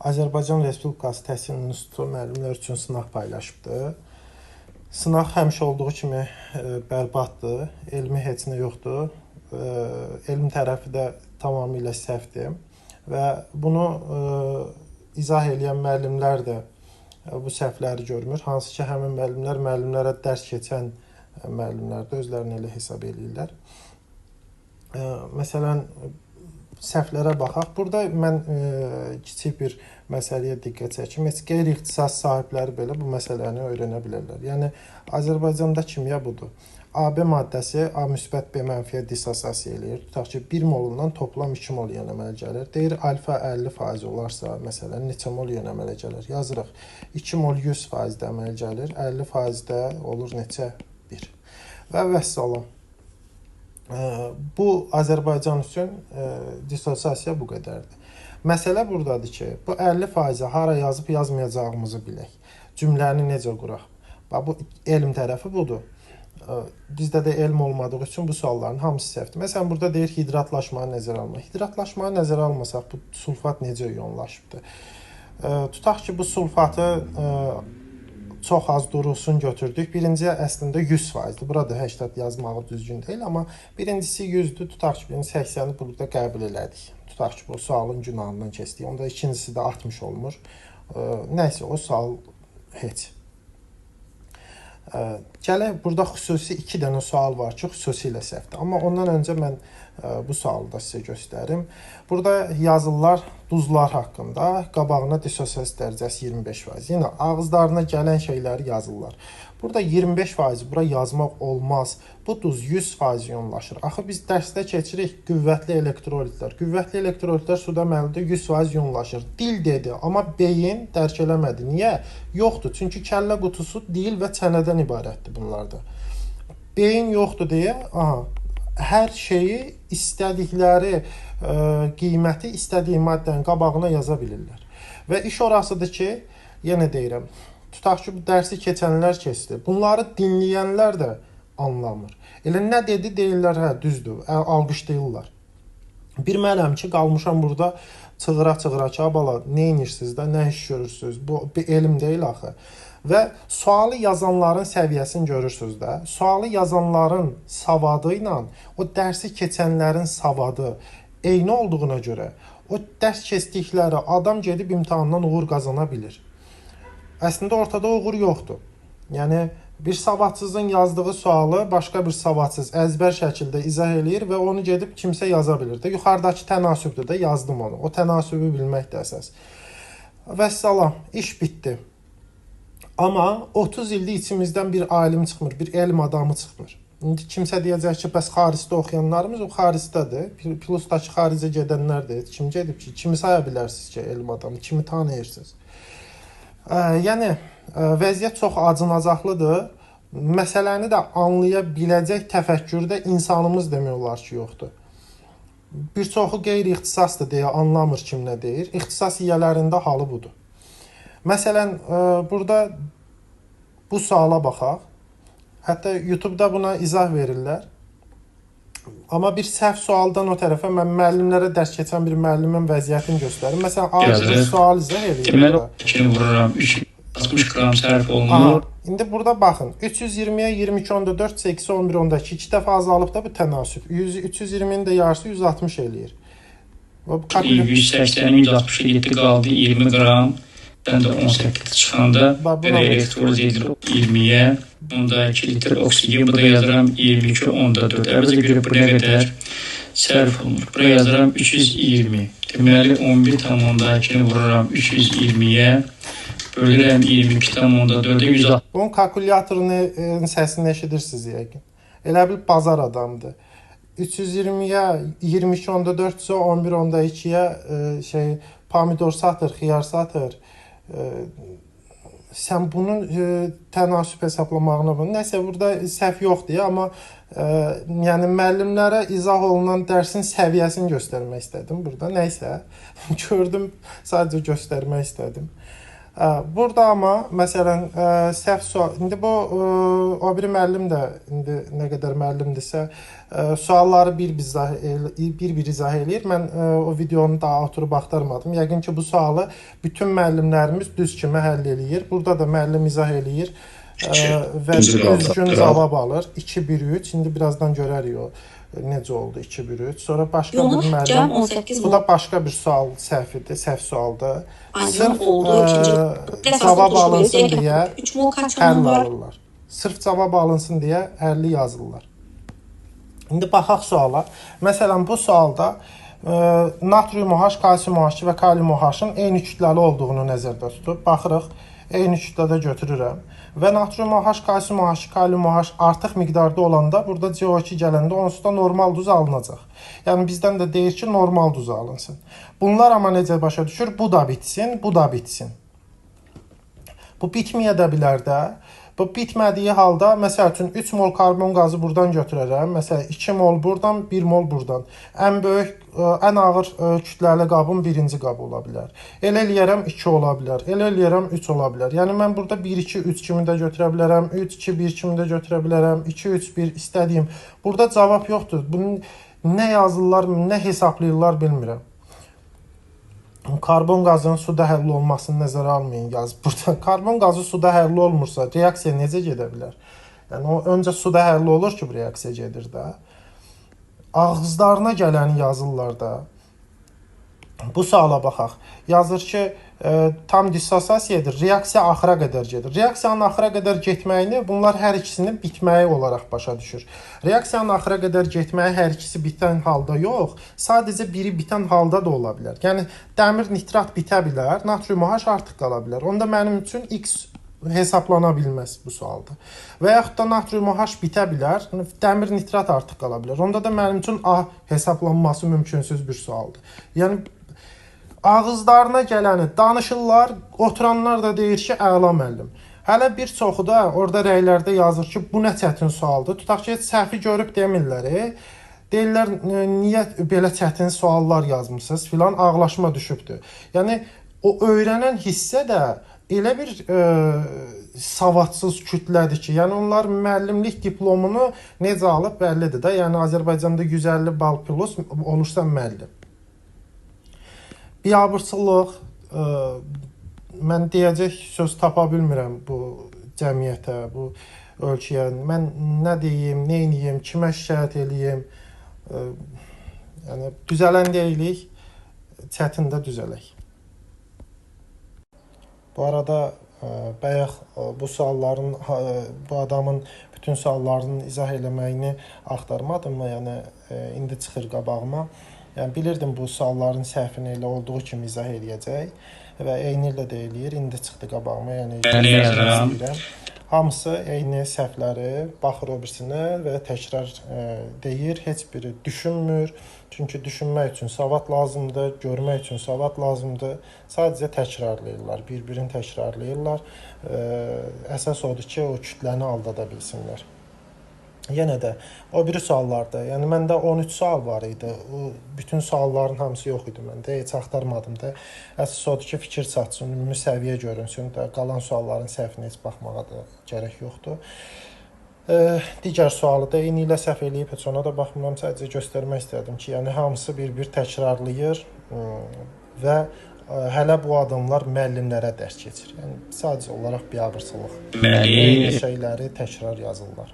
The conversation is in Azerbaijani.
Azərbaycan Respublikası Təhsil İnstitutu müəllimlər üçün sınaq paylaşıbdı. Sınaq həmişə olduğu kimi bərbaddır, elmi heç nə yoxdur. Elm tərəfi də tamamilə səhvdir və bunu izah eləyən müəllimlər də bu səhvləri görmür. Hansı ki, həmin müəllimlər müəllimlərə dərs keçən müəllimlər də özlərini elə hesab eləyirlər. Məsələn, səhvlərə baxaq. Burada mən kiçik bir məsələyə diqqət çəkim. Heç qeyri-ixtisas sahibləri belə bu məsələni öyrənə bilərlər. Yəni Azərbaycanda kimya budur. AB maddəsi A müsbət B mənfiyə dissosiasiya eləyir. Tutaq ki, 1 molundan toplam 2 mol ion əmələ gəlir. Deyir alfa 50% olarsa, məsələn, neçə mol ion əmələ gəlir? Yazırıq. 2 mol 100% də əmələ gəlir. 50% də olur neçə? 1. Və vəssalam. Bu Azərbaycan üçün dissosiasiya bu qədərdir. Məsələ buradadır ki, bu 50%-i hara yazıb yazmayacağımızı bilək. Cümləni necə quraq? Bax, bu elm tərəfi budur. Bizdə də elm olmadığı üçün bu sualların hamısı səhvdir. Məsələn, burada deyir hidratlaşmanı nəzərə almaq. Hidratlaşmanı nəzərə almasaq, bu sulfat necə ionlaşıbdır? Tutaq ki, bu sulfatı çox az durusun götürdük. Birinci əslində 100%-dir. Burada 80 yazmağı düzgün deyil, amma birincisi 100-dür. Tutaq ki, birinci 80-i burada qəbul elədik. Tutaq ki, bu sualın günahından keçdik. Onda ikincisi də 60 olmur. Nəysə, o sual heç. Gələk, burada xüsusi 2 dənə sual var ki, xüsusilə səhvdir. Amma ondan öncə mən bu sualı da sizə göstərim. Burada yazırlar duzlar haqqında, qabağına dissosiasiya dərəcəsi 25%. Yenə ağızlarına gələn şeyləri yazırlar. Burada 25% bura yazmaq olmaz. Bu duz 100% ionlaşır. Axı biz dərsdə keçirik qüvvətli elektrolitlər. Qüvvətli elektrolitlər suda məhlulda 100% ionlaşır. Dil dedi, amma beyin dərk eləmədi. Niyə? Yoxdur. Çünki kəllə qutusu dil və çənədən ibarətdir bunlarda. Beyin yoxdur deyə, aha, hər şeyi istədikləri qiyməti istədiyi maddənin qabağına yaza bilirlər. Və iş orasıdır ki, yenə deyirəm, tutaq ki, bu dərsi keçənlər keçdi. Bunları dinləyənlər də anlamır. Elə nə dedi, deyirlər, hə, düzdür, alqışlayırlar. Bir mənəm ki, qalmışam burada çığıra-çığıra ki, bala, nə edirsiniz də, nə iş görürsünüz, bu bir elm deyil axı. Və sualı yazanların səviyyəsini görürsünüz də, sualı yazanların savadı ilə o dərsi keçənlərin savadı eyni olduğuna görə o dərs keçdikləri adam gedib imtahandan uğur qazana bilir. Əslində ortada uğur yoxdur. Yəni bir savadsızın yazdığı sualı başqa bir savadsız əzbər şəkildə izah eləyir və onu gedib kimsə yaza bilir də. Yuxarıdakı tənasübdür də, yazdım onu. O tənasübü bilmək də əsas. Vəssalam, iş bitdi. Amma 30 ildir içimizdən bir alim çıxmır, bir elm adamı çıxmır. İndi kimsə deyəcək ki, bəs xaricdə oxuyanlarımız o xaricdədir. Plusdakı xaricə gedənlərdir. Kim gedib ki? Kimi saya bilərsiniz ki, elm adamı? Kimi tanıyırsınız? Yəni, vəziyyət çox acınacaqlıdır. Məsələni də anlaya biləcək təfəkkürdə insanımız demək olar ki, yoxdur. Bir çoxu qeyri-ixtisasdır deyə anlamır kim nə deyir. İxtisas yiyələrində halı budur. Məsələn, burada bu suala baxaq. Hətta YouTube-da buna izah verirlər. Amma bir səhv sualdan o tərəfə mən müəllimlərə dərs keçən bir müəllimin vəziyyətini göstərim. Məsələn, A sual izah eləyir. Deməli, 2-ni vururam, 360 qram sərf olunur. Aha, indi burada baxın, 320-yə 22.4, 8, 11.2, 2 dəfə azalıb da bu tənasüb. 320-nin də yarısı 160 eləyir. 180-in 167 qaldı, 20 qram. Mən də 18 çıxanda belə elektroliz edilir 20-yə, onda 2 litr oksigen, burada yazıram 22.4. Əvəzə görə bu nə qədər sərf olunur. Buraya yazıram 320. Deməli 11.2-ni vururam 320-yə, bölürəm 22.4-ə 160. Bunun kalkulyatorunun səsini eşidirsiniz yəqin. Elə bil bazar adamdır. 320-yə 22.4 isə 11.2-yə pomidor satır, xiyar satır. Sən bunun tənasüb hesablamağına bunu. Nəsə burada səhv yoxdur, amma yəni müəllimlərə izah olunan dərsin səviyyəsini göstərmək istədim burada. Nəysə, gördüm, sadəcə göstərmək istədim. Burada amma məsələn səhv sual. İndi bu o biri müəllim də indi nə qədər müəllimdirsə, sualları bir-bir izah eləyir. Mən o videonu daha oturub axtarmadım. Yəqin ki, bu sualı bütün müəllimlərimiz düz kimi həll eləyir. Burada da müəllim izah eləyir və düzgün cavab alır. 2 1 3. İndi birazdan görərik o necə oldu 2 1 3. Sonra başqa bir müəllim. 18 bu da başqa bir sual səhvidir, səhv sualdır. Sırf cavab alınsın deyə həlli alırlar. Sırf cavab alınsın deyə həlli yazırlar. İndi baxaq suala. Məsələn, bu sualda natrium OH, kalsium OH və kalium OH-ın eyni kütləli olduğunu nəzərdə tutub. Baxırıq, eyni kütlədə götürürəm. Və natrium OH, kalsium OH, kalium OH artıq miqdarda olanda burada CO2 gələndə onsuz da normal duz alınacaq. Yəni bizdən də deyir ki, normal duz alınsın. Bunlar amma necə başa düşür? Bu da bitsin, bu da bitsin. Bu bitməyə də bilər də. Bu bitmədiyi halda, məsəl üçün 3 mol karbon qazı buradan götürərəm. Məsələn, 2 mol buradan, 1 mol buradan. Ən böyük, ən ağır kütləli qabın birinci qabı ola bilər. Elə eləyərəm 2 ola bilər. Elə eləyərəm 3 ola bilər. Yəni mən burada 1, 2, 3 kimi də götürə bilərəm. 3, 2, 1 kimi də götürə bilərəm. 2, 3, 1 istədiyim. Burada cavab yoxdur. Bunun nə yazırlar, nə hesablayırlar bilmirəm. Karbon qazının suda həll olmasını nəzərə almayın yaz burada. Karbon qazı suda həll olmursa, reaksiya necə gedə bilər? Yəni o öncə suda həll olur ki, bu reaksiya gedir də. Ağızlarına gələni yazırlar da. Bu suala baxaq. Yazır ki, tam dissosiasiya edir. Reaksiya axıra qədər gedir. Reaksiyanın axıra qədər getməyini bunlar hər ikisinin bitməyi olaraq başa düşür. Reaksiyanın axıra qədər getməyi hər ikisi bitən halda yox, sadəcə biri bitən halda da ola bilər. Yəni dəmir nitrat bitə bilər, natrium OH artıq qala bilər. Onda mənim üçün X hesablana bilməz bu sualda. Və yaxud da natrium OH bitə bilər, dəmir nitrat artıq qala bilər. Onda da mənim üçün A hesablanması mümkünsüz bir sualdır. Yəni ağızlarına gələni danışırlar, oturanlar da deyir ki, əla müəllim. Hələ bir çoxu da orada rəylərdə yazır ki, bu nə çətin sualdır. Tutaq ki, səhvi görüb demirlər. Deyirlər, niyə belə çətin suallar yazmısınız filan, ağlaşma düşübdür. Yəni, o öyrənən hissə də elə bir savadsız kütlədir ki, yəni onlar müəllimlik diplomunu necə alıb bəllidir də. Yəni, Azərbaycanda 150 bal plus olursan müəllim. Biabırçılıq, mən deyəcək söz tapa bilmirəm bu cəmiyyətə, bu ölkəyə. Mən nə deyim, nə eləyim, kimə şikayət eləyim? Yəni, düzələn deyilik, çətin də düzələk. Bu arada, bayaq bu sualların, bu adamın bütün suallarının izah eləməyini axtarmadım, yəni indi çıxır qabağıma. Yəni, bilirdim bu sualların səhvini elə olduğu kimi izah eləyəcək və eyni ilə də eləyir. İndi çıxdı qabağıma, yəni istəyirəm. Hamısı eyni səhvləri baxır o birisinə və təkrar deyir. Heç biri düşünmür. Çünki düşünmək üçün savad lazımdır, görmək üçün savad lazımdır. Sadəcə təkrarlayırlar, bir-birini təkrarlayırlar. Əsas odur ki, o kütləni aldada bilsinlər. Yenə də o biri suallarda, yəni məndə 13 sual var idi. O bütün sualların hamısı yox idi məndə, heç axtarmadım da. Əsas odur ki, fikir çatsın, ümumi səviyyə görünsün də, qalan sualların səhvinə heç baxmağa da gərək yoxdur. Digər sualı da eyni ilə səhv eləyib, heç ona da baxmıram, sadəcə göstərmək istədim ki, yəni hamısı bir-bir təkrarlayır və hələ bu adamlar müəllimlərə dərs keçir. Yəni sadəcə olaraq biabırçılıq. Eyni şeyləri təkrar yazırlar.